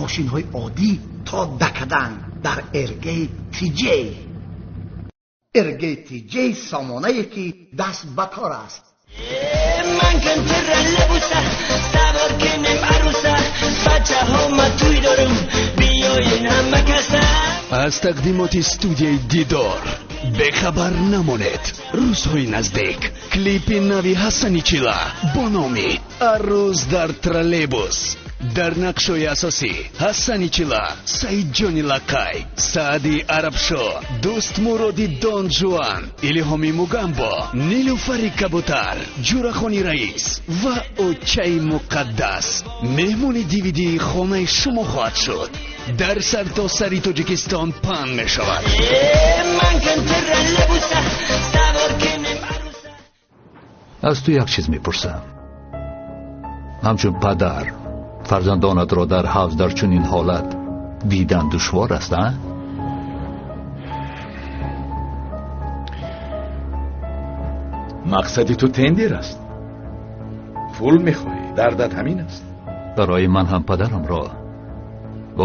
Мошинҳои оддӣ то дакадан дар РГ ТЖ. РГ ТЖ сомонае ки даст ба кор аст. Ман контроллейбуса савор кунем арӯса, бачаҳо ма тӯй дорам, биёен ҳама каса. Аз тақдимоти студияи Дидор бехабар намонед. Рӯзҳои наздик клипи нави Ҳасани Чила бо номи Арӯз дар троллейбус. Дар нақшҳои асосӣ Ҳасани Чила, Саидҷони Лақай, Саади Арабшо, Дӯстмуроди Дон Жуан, Илҳоми Мугамбо, Нилуфари Кабутар, Ҷурахони Раис ва Очаи Муқаддас меҳмони дивидии хонаи шумо хоҳад шуд. Дар сартосари Тоҷикистон паҳн мешавад. Аз ту як чиз мепурсам. Ҳамчун падар фарзандонатро дар ҳавз дар чунин ҳолат дидан душвор аст, а? Мақсади ту тендер аст. Пул мехоҳӣ, дардат ҳамин аст. Барои ман ҳам падарамро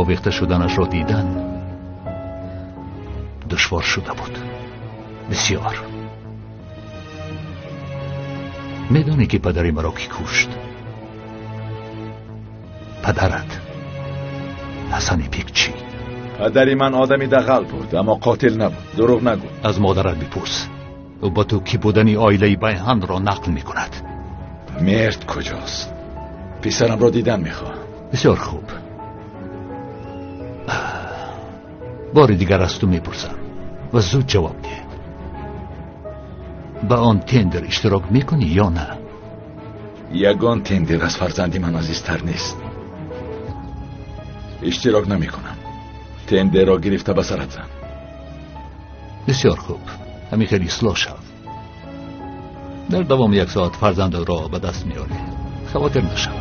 овехта шуданашро дидан душвор шуда буд. Бисёр. Медонӣ ки падари маро кӣ кушт? Падарат Ҳасани Пикчӣ. Падари ман одами дағал буд, аммо қотил набуд. Дурӯғ нагӯ. Аз модарат бипурс. Ӯ ба ту кӣ будани оилаи Байҳанро нақл мекунад. Мерд куҷост? Писарамро дидан мехоҳам. Бисёр хуб. Бори дигар аз ту мепурсам ва зуд ҷавоб деҳ. Ба он тендер иштирок мекунӣ ё на? Ягон тендер аз фарзанди ман азизтар нест. Иштирок намекунам. Тендерро гирифта ба сарат зан. Бисёр хуб. Ҳамин хел ислоҳ шав. Дар давоми як соат фарзандатро ба даст меорӣ. Хавотир нашав.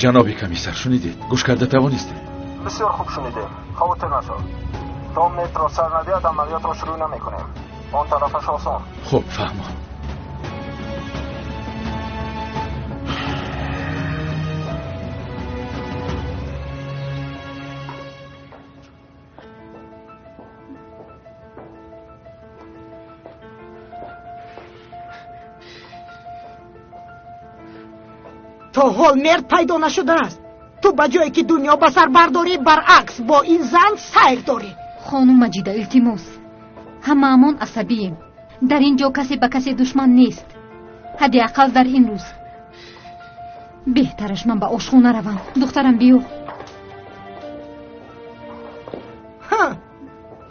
Ҷаноби комиссар, шунидед? Гӯш карда тавонистед? Бисёр хуб шунидем. Хавотир нашав. То метро сар надиҳад, амалиётро шурӯъ намекунем. Он тарафаш осон. Хуб, фаҳмон. То ҳол мерд пайдо нашудааст. Ту ба ҷое ки дунё ба сар бардорӣ, баръакс бо ин зан сайр дорӣ. Хонум Маҷида, илтимос, ҳамаамон асабием. Дар ин ҷо касе ба касе душман нест, ҳадди ақал дар ин рӯз. Беҳтараш ман ба ошхона равам. Духтарам, биё.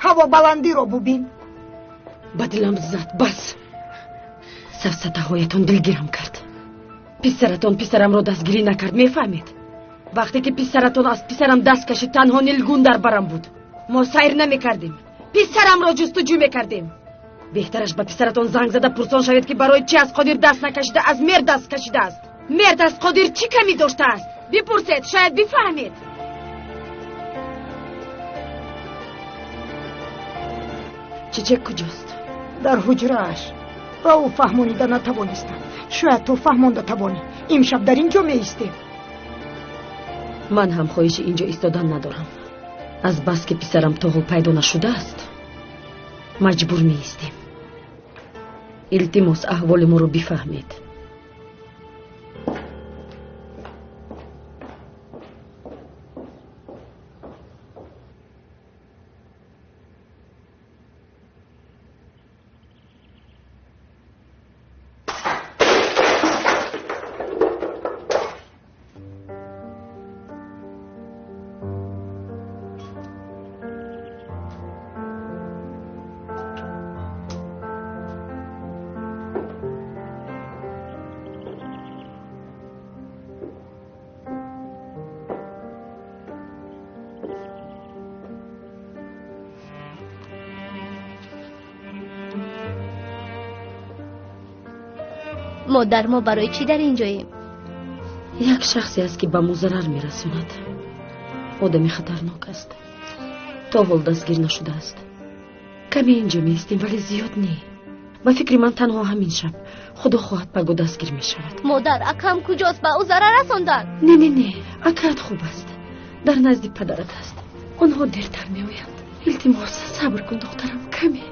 Ҳаво баландиро бубин. Ба дилам зад, бас. Сафсатаҳоятон дилгирам кард. Писаратон писарамро дастгирӣ накард, мефаҳмед? Вақте ки писаратон аз писарам даст кашид, танҳо Нилгун дар барам буд. Мо сайр намекардем, писарамро ҷустуҷӯ мекардем. Беҳтараш ба писаратон занг зада пурсон шавед, ки барои чӣ аз Қодир даст накашида, аз Мерд даст кашидааст. Мерд аз Қодир чӣ камӣ доштааст? Бипурсед, шояд бифаҳмед. Чечек куҷост? Дар ҳуҷрааш. Ба ӯ фаҳмонида натавонистам. Шояд ту фаҳмонда тавонӣ. Имшаб дар ин ҷо меистем. Ман ҳам хоҳиши ин ҷо истодан надорам. Аз бас ки писарам то ҳол пайдо нашудааст, маҷбур меистем. Илтимос, аҳволи моро бифаҳмед. Модар, мо барои чӣ дар ин ҷоем? Як шахсе аст, ки ба мо зарар мерасонад. Одами хатарнок аст. То ҳол дастгир нашудааст. Каме инҷо меистем, вале зиёд не. Ба фикри ман танҳо ҳамин шаб. Худо хоҳад паго дастгир мешавад. Модар, акам куҷост? Ба ӯ зарар расонданд? Не, не, не, акаат хуб аст. Дар назди падарат аст. Онҳо дертар меоянд. Илтимос, сабр кун, духтарам, каме.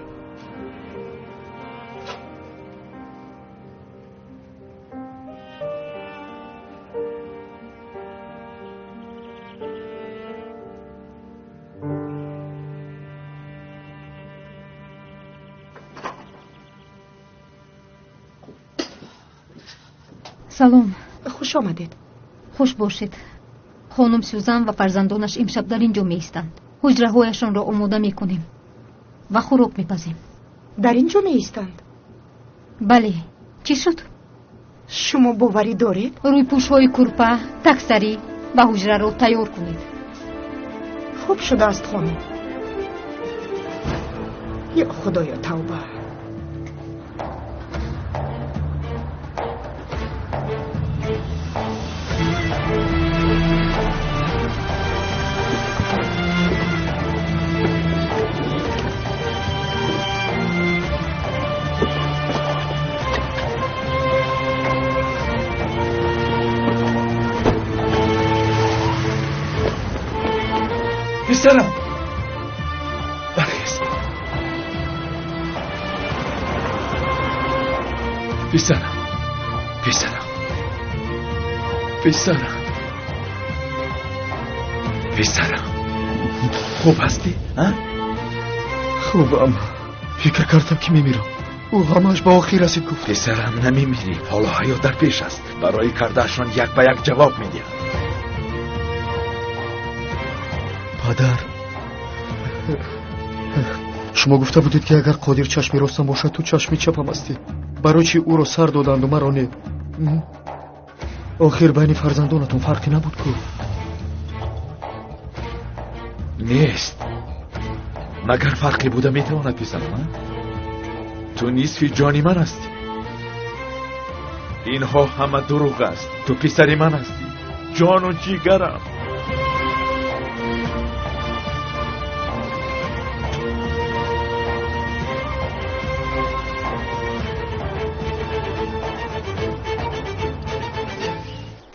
Салом. Хуш омадед. Хуш бошед. Хонум Сюзан ва фарзандонаш имшаб дар ин ҷо меистанд. Ҳуҷраҳояшонро омода мекунем ва хӯрок мепазем. Дар ин ҷо меистанд? Бале. Чӣ шуд? Шумо боварӣ доред? Рӯйпӯшҳои курпа, таксарӣ ва ҳуҷраро тайёр кунед. Хуб шудааст, хонум. Ё Худоё, тавба. Писарам, бархез. Писарам, писарам, писарам, писарам. Хуб ҳастӣ, а? Хубам. Фикр кардам, ки мемирам. Ӯ ҳамааш ба охир расид, гуфт. Писарам, намемирӣ. Ҳоло ҳаёт дар пеш аст. Барои кардаашон як ба як ҷавоб медиҳад. Падар, шумо гуфта будед, ки агар Қодир чашми ростам бошад, ту чашми чапам ҳастӣ. Барои чӣ ӯро сар доданду маро не? Охир байни фарзандонатон фарқе набуд ку? Нест. Магар фарқе буда метавонад, писарам? Ту нисфи ҷони ман ҳастӣ. Инҳо ҳама дурӯғ аст. Ту писари ман ҳастӣ, ҷону ҷигарам.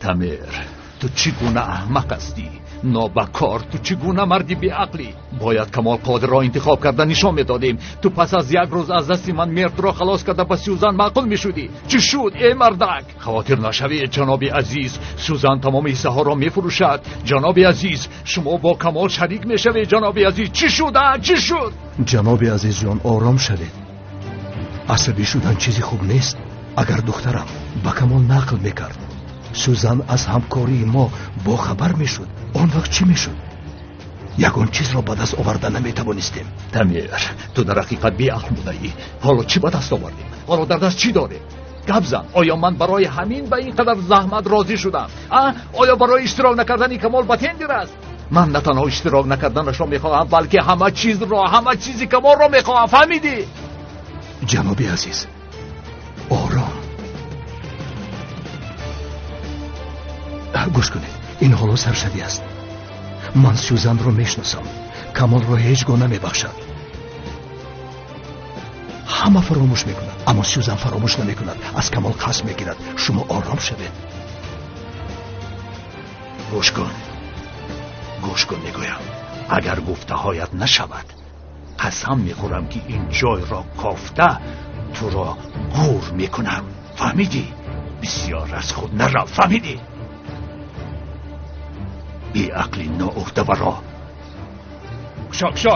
Тамир, ту чӣ гуна аҳмақ ҳастӣ? Нобакор, ту чӣ гуна марди беақлӣ? Бояд Камол Қодирро интихоб карда нишон медодем. Ту пас аз як рӯз аз дасти ман мертро халос карда ба Сюзан маъқул мешудӣ. Чӣ шуд, эй мардак? Хавотир нашавед, ҷаноби азиз. Сюзан тамоми ҳиссаҳоро мефурӯшад. Ҷаноби азиз, шумо бо Камол шарик мешавед. Ҷаноби азиз, чӣ шуд, а? Чӣ шуд? Ҷаноби азизҷон, ором шавед. Асабӣ шудан чизи хуб нест. Агар духтарам ба Камол нақл мекард, Сюзан аз ҳамкории мо бохабар мешуд. Он вақт чӣ мешуд? Ягон чизро ба даст оварда наметавонистем. Тамир, ту дар ҳақиқат беақл будаӣ. Ҳоло чӣ ба даст овардем? Ҳоло дар даст чӣ дорем? Гап зан. Оё ман барои ҳамин ба ин қадар заҳмат розӣ шудам? А? Оё барои иштирок накардани Камол ба тендер аст? Ман на танҳо иштирок накарданашро мехоҳам, балки ҳама чизро, ҳама чизи Камолро мехоҳам. Фаҳмидӣ? Ҷаноби азиз, ором. Гӯш кунед, ин ҳоло саршавӣ аст. Ман Сюзанро мешиносам. Камолро ҳеҷ гоҳ намебахшад. Ҳама фаромӯш мекунад, аммо Сюзан фаромӯш намекунад. Аз Камол қасд мегирад. Шумо ором шавед. Гӯш кун, гӯш кун, мегӯям. Агар гуфтаҳоят нашавад, қасам мехӯрам, ки ин ҷойро кофта туро гур мекунам. Фаҳмидӣ? Бисёр аз худ нарав, фаҳмидӣ? Беақли ноуҳдаваро. Кушо, кушо.